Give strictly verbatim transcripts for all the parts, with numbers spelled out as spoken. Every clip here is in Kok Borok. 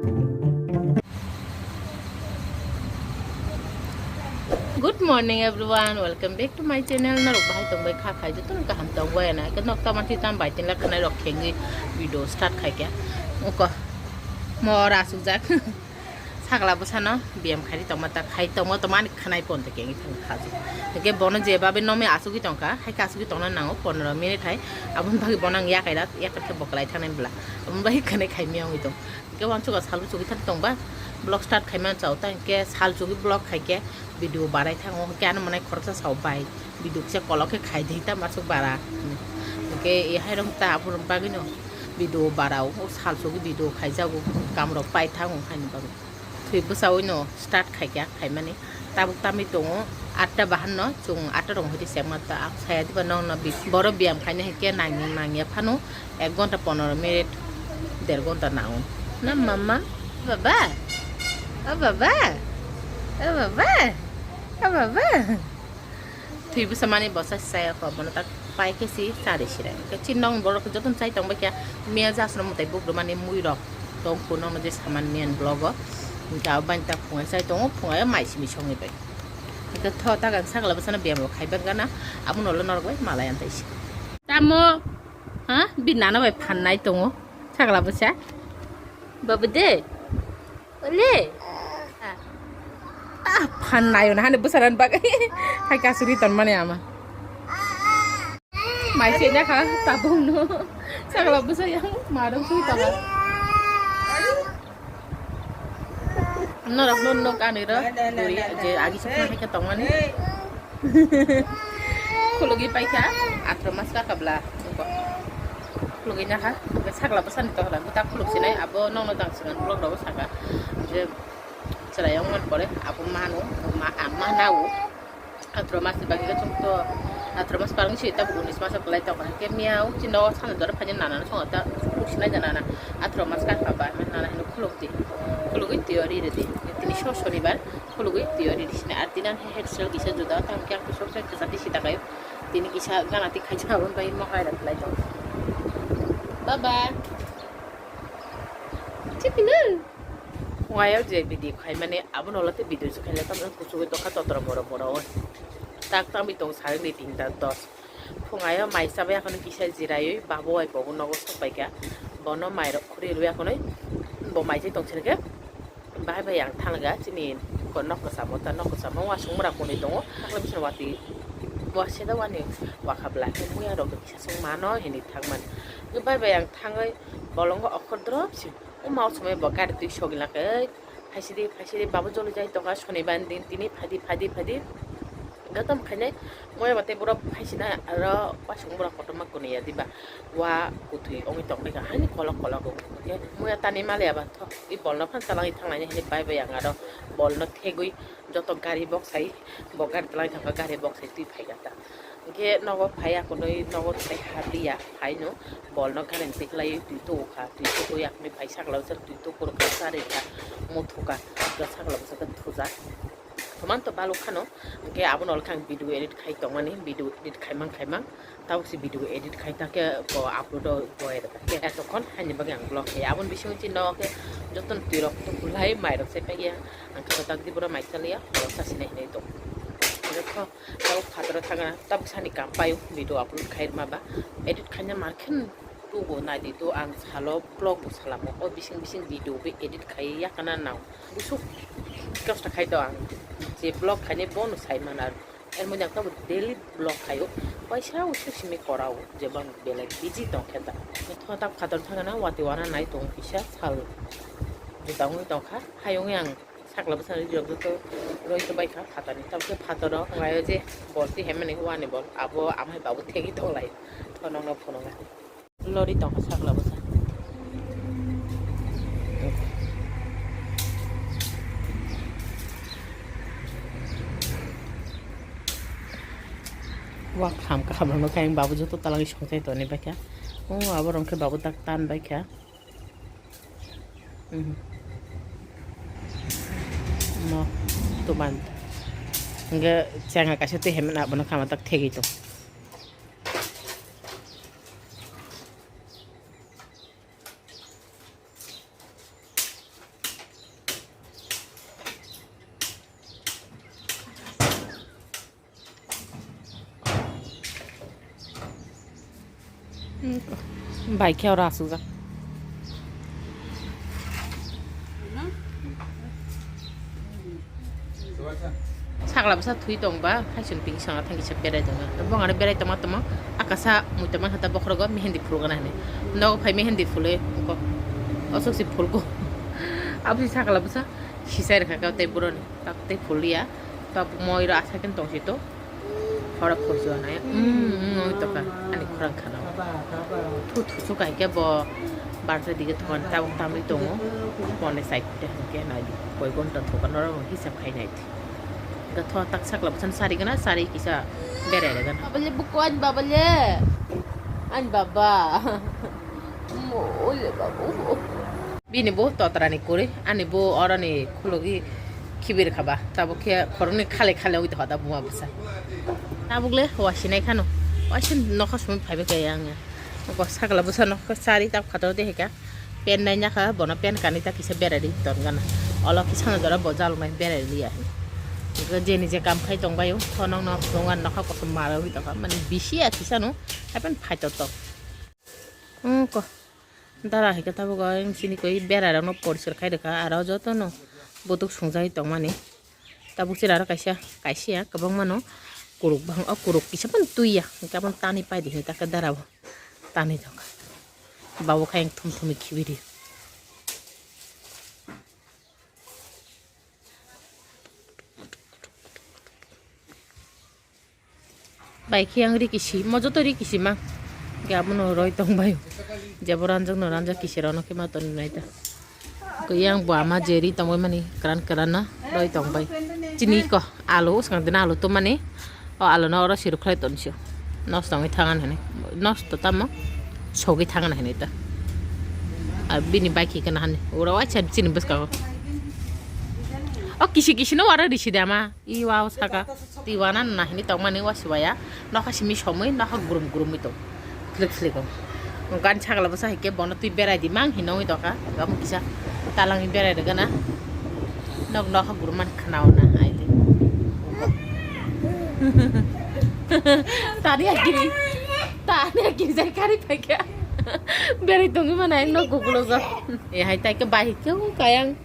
Good morning everyone, welcome back to my channel. Norok bahai tongbai kha khai jotono kaham tongbai na ke nok taman ti tam bai tin lak khnai rok khengwi video start khai kya. Oko mora sujak. Sakla bwsano biyam khai tongma ta khai tongma to mani khnai pon te kengi thang kha. Ke bono je babe nome asugwi tongkha, hai ka asugwi tongna nango pondro minute hai. Abun bagi bonang yakai rat yakai boklai thanai bla. Abun bagi khnai khai mi ongwi tong. Hingke uansukha sal chugui thani tongba, vlog start khaimani chao ta, hingke sal chugui vlog khaike video barai thango, hingke ano manai khoroksa sao bai, video kisa kolok khe khai di ta masuk bara. Hingke e hairok ta aborok bagwino video barao, o sal chugui video khaijago, kamrok pai thango haini bagwi. Thwi bwsawino start khaikha khaimani. Tabuk tamwi tongo atta bahanno, chwng atta rok hwtwi chengma ta. Ang saya diba nokno bi-, boro biyam khaina hinkhe nangya nangya phano ek ghonta pondro minute, der ghonta nango. Na mama? Baba? O baba? O baba? O baba? Thwi bwsa mani bwsa saya kho, bono tak pai khe si chari sirai. Khe chin nong borok jotono chai tong bai khe, miya jasno mwtai bugrumani mui rok tong kuno je saman miyan vlog o. Hingke abo bani tak phungai chai tongo, phungai o mai simi songni bai. Hingke tho tak ang sakla bwsano biyam rok khai bak gana, abo nolo norok bai malai antai si. Tamo, ha? Bi nana bai phan nai tongo, sakla bwsa. Babu de. Ole. Ah, phan nayo na hani bwsarani bagwi. Hai kasuri ton mani ama. Mai se na kha tabung no. Sakla bwsa yang marung sui tala. Norok no nok ani ro. Duri je agi sokna hai ka tongmani. Khulugwi paikha, athro mas ka kabla. Khulugwi nakha, sakla bwsani tohra, bwta khuluk sinai, abo nokno tang sinai, vlog rogo saka. Je chwrai wngmani pore, abo mano, ma, ama nao. Athro mas ni bagwi chwng to, athro mas parang si, tabuk unis mas o kwlai tongkha. Hingke miyao, chini nogo sana dora phaina nana no songha ta, khuluk sinai ja nana. Athro mas ka kha ba, nana hino khuluk di. Khulugwi twi o ri rw di. Tini so sonibar. Khulugwi twi o ri sini ar tini ang hair style kisa juda tang khe ang khe sok sok kisa tisi takai tini kisa gana ti khaisa aboni bai mo hai rak lai tong. Baba. Chipinu. Phungayo je video khai mani abono late video se khaile tamo kuchugwi tokha totro boro boro o. Tak tangbi tong sarikni tinta dos. Phungayo mai chabai akhano kisa jiraiwi babu bai bobo nogo sok paikha. Bono mairok khuri rwi akhonoi bo mai jai tong sini khe. Bahai bai ang thanglaga chini nok kwchamo ta nok kwchamo wasung mura kwnwi tongo. Takle bising watwi waseda wani wakhabla khe muya rok kisa sung mano hinwi thangmani. Bahai bai ang thangwi bolongo okhor drop si o mao somoi bo gari twi sogwi lakhe. Phaisidi phaisidi babu joli jai tongkha sonibar din tini phaidi phaidi phaidi. Gatam khainai moya bate borok phaisina aro wasung mura kotorma kwnwi ya diba. Wa kutui ongwi tongbaikha haini kolok kolok o. Hwnkhe muya tani maliya ba thok i bolno phan chalangwi thanglaini hinwi bai bai ang aro bolno thegwi joto gari boksai bo gari twlangwi thangkha gari boksai twi phaikha ta. Hwnkhe nogo phaiya kunui nogo tei habliya phaino bolno gari twi kwlaiwi twi tokha twi tokwi yakni phai sakla bwswk twi tukurkha charikha muthukha sakla bwswk thujak. Thuman to baluk khano, hwnkhe abono khe ang video edit khai tongmani, video edit khaimang khaimang, tabuk se video edit khai ta khe bo upload o boya rwkha khe, etokkhon haini bagwi ang vlog khai, aboni bisingo chini nogo khe jotono twi rok to kulai mai rok se paikya, ang khe tak di boro mai chaliya, borok sa sinai hinwi tong. Hwnkhe kho tabuk phataro thangna, tabuk sani kam paio video upload khai rwma ba, edit khaina mar khe. Tugo naidi to ang salo vlog bo salamo, o bising bising video bo edit khai yakana nang busuk kosto khai to ang je vlog khaini bono sai mana. Er mode ang tabo daily vlog khaio, paisa usu simi korao je bang belai busy tong khe ta. Tho tak phatar thangna wati wana nai tong kisa sal juda wngwi tong kha, hayung yang sakla bwsa rok joto roi to bai kha phatar ni, tabo khe phatar o ngai je bol ti hemani wani bol abo amai babu thegi tong lai. Tho nong no phunukha. Lori tongkha sakla bwsa. Wak ham kaham rokno khe ang babu joto talangwi songchai toni baikha. O abo rok khe babu tak tan baikha. Mhm. Mo tuman. Hingke chenga kaisa twi hemna abono khama tak thegwi tong. Bai khe oro asukjak. Sakla bwsa thwi tong ba, haising ping sanga thang kisa berai tong. Bong aro berai tongma tongma, akasa mui tongma hata bokhrogo mehendi phulgana hinwi. Nogo phai mehendi phulwi, ko. Osok si phulgo. Abo si sakla bwsa, sisai rwkha ka tei boroni. Tak tei phulia, tak moi ro asai khe tong si to. Hora phurju anai. Mm, mm, oi to ka. Ani khorang khana. Thu thu su kai khe bo barsa dige thon tabuk tamri tongo. Pone sai kute hwn khe nai di. Koi gonta thoka noro hisab khai nai di. Ga tho tak sakla bwsan sari gana sari kisa berai re gana. Babale buko ani babale. Ani baba. Mo ole babu. Bini bo totrani kwrwi, ani bo oroni khulogwi khibir khaba. Tabuk khe khoroknwi khale khale wngwi tongkha da buma bwsa. Tabuk le wasinai khano. Wasin nokha sumui phaibai khe ang ya. Bo sakla bwsa nokha sari tak phataro de hika. Pen nai nyakha bono pen kanwi ta kisa berai ri ton gana. Olo kisa no jora bo jalnai berai liya. Jeni je kam khai tong baio. Khonok no phungan nokha kosom mara wi tongkha. Mani bisi ya kisa no. Hapen phai to tok. Wngkha. Dara hai khe tabuk o chini koi bera rok no poriskar khai rwkha, aro joto no bwdwk sungjagwi tongmani. Tabuk chwla aro kaisa, kaisa ya kwbangma no kuruk bang o kuruk kisa phano twi ya, hwnkhe abono tanwi pai di hinwi ta khe dara o tanwi tongkha. Babuk hai thum thumwi khibi di. Bai khe ang ri kisi, mo joto ri kisi ma. Hwnkhe abono roi tong bai. Jebo ranjak no ranjak kisi rok no khe ma toni nai ta. Hwnkhe yang bo ama je ri tong bai mani kran kran no roi tong bai. Chini ko alu, swkang dina alu to mani. O alu no oro siruk khlai ton sio. Nosto wngwi thangan hwnwi. Nosto tamo sogwi thangan hwnwi ta. A bini bai khe kana hani. Ura waisa chini bwskango. O kisi kisi no wara risi de ama. I wow saka. Twi wana na hini tongmani wa siwaya. Nokha simi somwi nokha grum grumwi tong. Flik flik o. Gan sagla bwsa hai khe bono twi berai di mang hino wi doka. Gam kisa talangwi berai rwgana. Nok nokha grum man khnaona ai de. Tani akiri. Tani akiri jai kari paikha. Berai tongwi mana ang nok gugulo go. E hai tai khe bai khe kayang.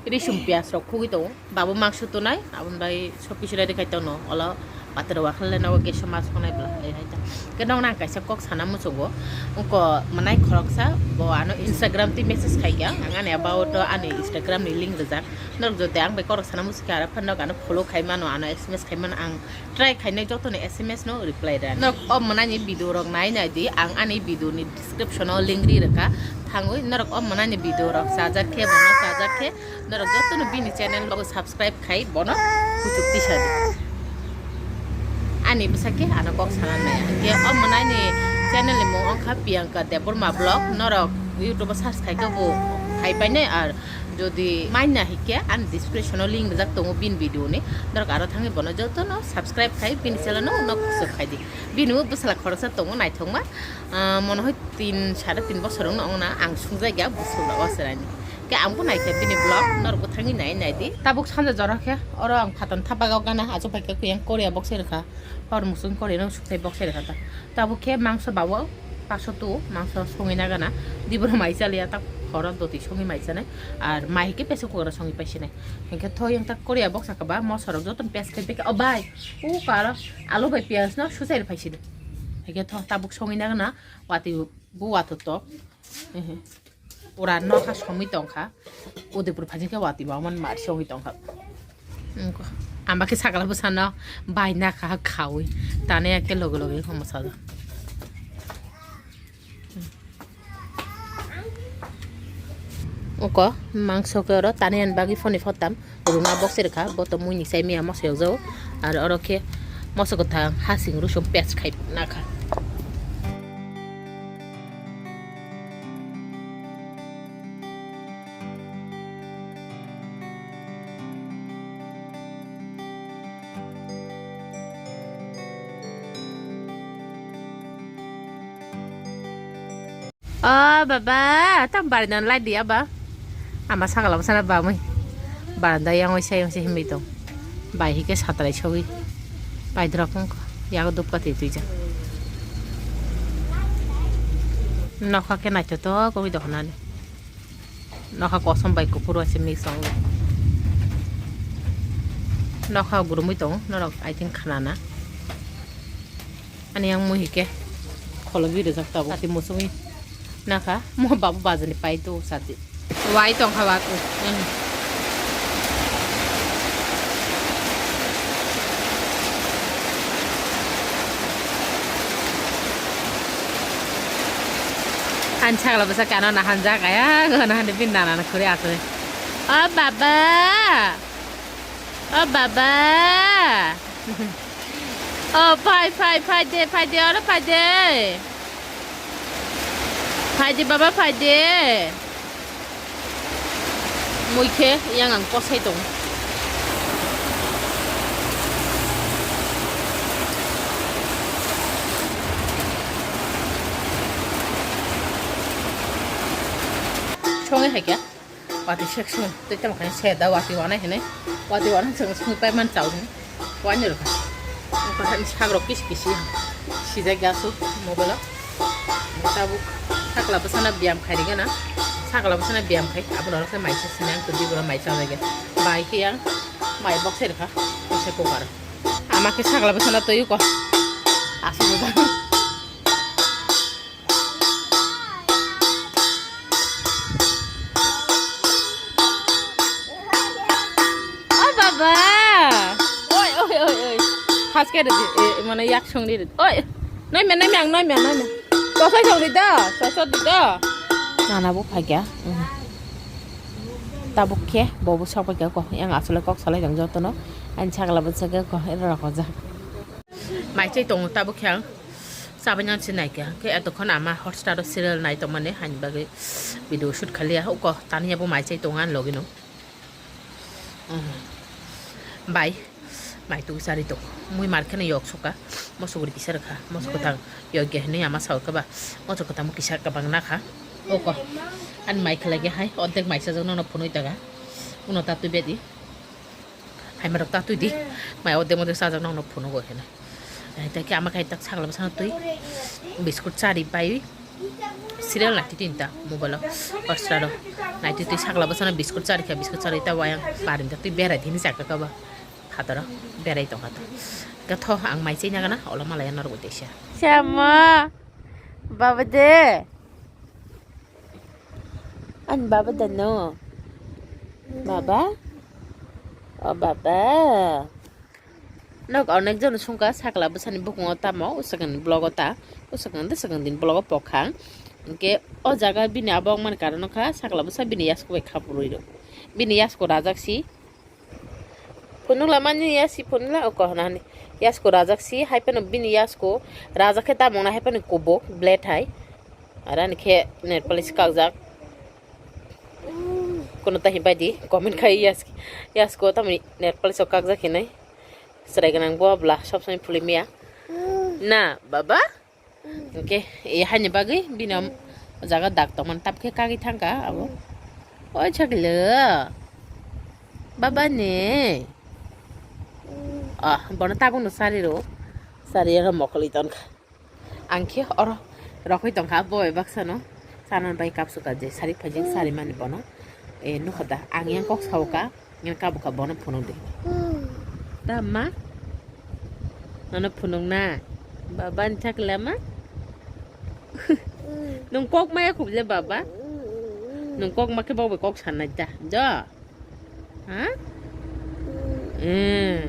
Risum piyaj rok khugwi tongo. Babo mangso tunai, aboni bai sob kisu ready khai tono. Olo patero wakhal le nogo gas o ma songnai bwla hai hai ta. Ke nong nang kaisa kok sana muchungo. Ungko mwnai khoroksa bo ano Instagram twi message khai kha. Ang ani about ani Instagram ni link rijak. Norok jodi ang bai korok sana muchung khe aro phano ano follow khai mano, ano S M S khai mano ang. Try khainai jotono S M S no reply rani. Norok o mwnani video rok nai nai di, ang ani video ni description o link ri rwkha. Thangwi norok o mwnani video rok chajak khe, bono chajak khe, norok jotono bini channel logo subscribe khai bono kuchuk tisa di. Ani bwsa khe ano kok sana nai. Hwnkhe o mwnani channel ni mung wngkha Priyanka Debbarma Vlog. Norok YouTube o search khai khe bo khai painai ar Jodi maina hikhe ani description o link rijak tongo bini video ni. Norok aro thangwi bono jotono subscribe khai bini channel no nok kusuk khai di. Bini bo bwsala khoroksa tongo naithokma. Ah, mono hoi tin, sare tin bosor wngno wngna ang sungjagya bwswk rok o chwraini. Khe ang bo naikha bini vlog, norok bo thangwi nai nai di. Tabuk sanja jora khe oro ang phaton thapagao gana achuk bai khe kuyang Korea box rwkha. Hor musung Korea no sukthai box rwkha ta. Tabuk khe mangso bawo. Paso tu mangso songwi nagana. Diboro mai chaliya ta khoro doti songwi mai chanai. Ar mai hikhe pressure cooker o songwi paisinai. Hinkhe tho yang ta Korea box saka ba moso rok joto pes khai pekha. O bai. U karo alu bai piyaj no suchai rw phaisidi. Hinkhe tho tabuk songwi nagana. Wati bu wato to. Ehe. Pura nokha somwi tongkha. Udaipur phaikhe watwi ba man mar somwi tongkha. Wngkha. Ama khe sakla bwsano bai nakha khawi. Tani ake loge loge wngkha mwsajak. Wngkha mangso khe oro tani ani bagwi phone ni photam. Runa box rwkha, bo to mui ni sai miya moso yokjago. Ar oro khe moso kwthang hasing rusum pes khai nakha. O baba, tang baranda light diya ba? Ama sakala bwsana bamwi. Baranda yang oisa yang oisa himwi tong. Bai hike satrai sogwi. Bai drok wngkha. Yago dupka twi twijak. Nokha khe naithotok wngwi dohonani. Nokha kosom bai kuphur waisa mix wngo. Nokha gurumwi tongo norok, I think, khnana. Ani yang muhi khe kholo bi rijak tabuk. Ati musungwi nakha mo babu bajani pai do saji. Wai tongkha wak. Ani sakla bwsa kano na hanjak, ayang, na hani bin nana na khuri aswk. O baba! O baba! O phai, phai, phai de, phai de, oro phai de. Phai de baba, phai de. Mui khe yang ang kosai tongo. Songwi hai khe watwi sek song tei tamo khe se da watwi wanai hinwi, watwi wanai chwng songwi pai man chao hinwi. Wani rwkha. Wngkha hani sagrok kisi kisi sijak ya aswk mobile o. Tabuk sakla bwsano biyam khai rwgana. Sakla bwsano biyam khai. Abono rwkhe maisa sinai ang twi bwrwi maisa rwgya. Bai khe yang mai box rwkha. Kaisa cooker. Ama khe sakla bwsano twi ko. Aswk bwsano. O baba! Oi, oi, oi, oi. Haske rwdi, e, mane yak songdi rwdi. Oi, naimya, naimya, ang naimya, naimya. Sosai songdi da, sosai di da. Nana bo phagya. Mhm. Tabuk khe, bo bo sok phagya ko. Yang asole kok salai tong jotono. Ani sakla bo sege ko, era rok ojak. Mai chai tongo tabuk khe ang. Chabai nang se naikha. Khe etokkhon ama Hotstar o serial nai tongmani hani bagwi video shoot khaliya. Uko taniya bo mai chai tongo ani logino. Bai, mai tu sari tongo. Mui mar kheno yok soka. Moso guri kisa rwkha. Moso kwthang yok ya hinwi ama sawi kha ba. Moso kwthang bo kisa kwbang nakha. Uko. Ani mai khlai khe hai. Ordek mai sajak nono phunui taga. Uno ta twi bedi. Hai marok ta twi di. Mai ode mode sajak nokno phunuk o hene. Hai ta khe ama khai tak sagla bwsano twi. Biskut chari pai. Serial nai twi ta mobile o. Hotstar o. Nai twi twi sagla bwsano biskut chari kha, biskut chari ta wayang barim ta twi berai thini chaka kaba. Phataro berai tongkha ta. Gatho ang mai chai nagana ola malaya norok bai teisa. Sama. Baba de. Ani baba dano? Baba? O baba. Nok onek jon sungka sakla bwsani bukungo tamo usakani blogo ta. Usakani de sakani din blogo pokhang. Hingke o jaga bini abo wngmani karon wngkha sakla bwsa bini yasko bai khapurwi rw. Bini yasko rajak si. Phunukla mani yasi phunukla o kohna hani. Yasko rajak si hai phano bini yasko rajak khe tamungna hai phano kubuk blade hai. Arani khe nail polish kakjak. Kono tahi baidi comment khai yas-, yasko tamni nail polish o kakjak hinwi. Chwrai gwnang bo bwla sob somoi phulimiya. Na, baba? Hingke, e, haini bagwi bini o jaga dak tongmani, tabukhe kagwi thangkha abo. Oi chaklo. Baba ni. Ah, bono tabukno sari rw. Sari oro mokolwi tonkha. Ang khe oro rokoi tongkha bo bai baksano. Chana bai kapsuka je sari phaijak sari mani bono. E, nukho da, ang yang kok saoka. Nini kabukha bono phunuk di. Hmm. Da ma? Nono phunuk na? Baba ni thakla ma? Hmm. Nung kok maya khub le baba? Hmm. Nung kok ma khe bo bai kok sanai da. Do? Ha? Hmm. Hmm.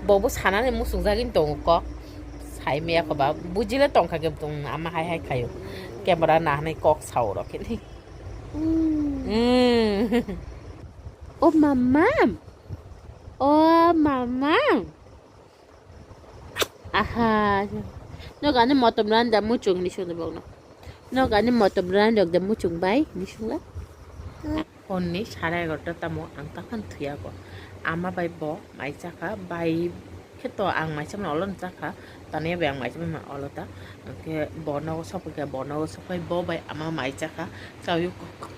Bo bo sanani musuk jagin tongo kok. Sai maya kho ba. Bujile tongkha khe tong ama hai hai khayo. Camera nahanai kok sao rok khe. Hmm. Hmm. O mamam. O mamam. Aha. Nok ani motom randa muchung ni sungde bokno. Nok ani motom randa de muchung bai ni sunga. Honni sare egarota tamo ang takhan thuyago. Ama bai bo mai chakha bai. Khe to ang mai chamani olo no chakha, taniya bai ang mai chamani olo ta. Khe bo nogo sokphaikha, bo nogo sokphai bo bai ama mai chakha, chawi kok.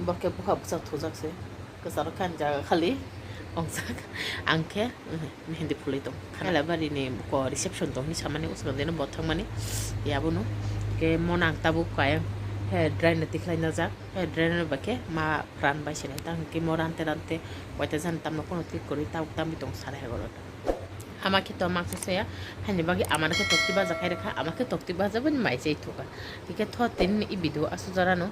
Bo khe bupha bwsa thujak se, kwcharo khe ani jaga khali ongjak. Ang khe, uhm, mehndi phulwi tong. Khailabarini ko reception tong hinwi samani, usukandino bo thangmani, yabono. Ke monang tabuk kaya hair dryer no tikhlai najak, hair dryer no bakhe ma pran bai sinai, tang ke mo rante rante waita jan tamno kono thik kwrwi tabuk tambi tong sare hagoro. Ama khe to mangsa saya, hani bagi amano khe tokti baja khai rekha, ama khe tokti baja bani mai jai thuka. Tike tho tin i video asu jora no,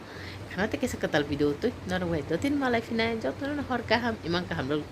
khana te kesa katal video twi, noro wai do tin malai phinai, jotono hor kaham, imang kaham rok.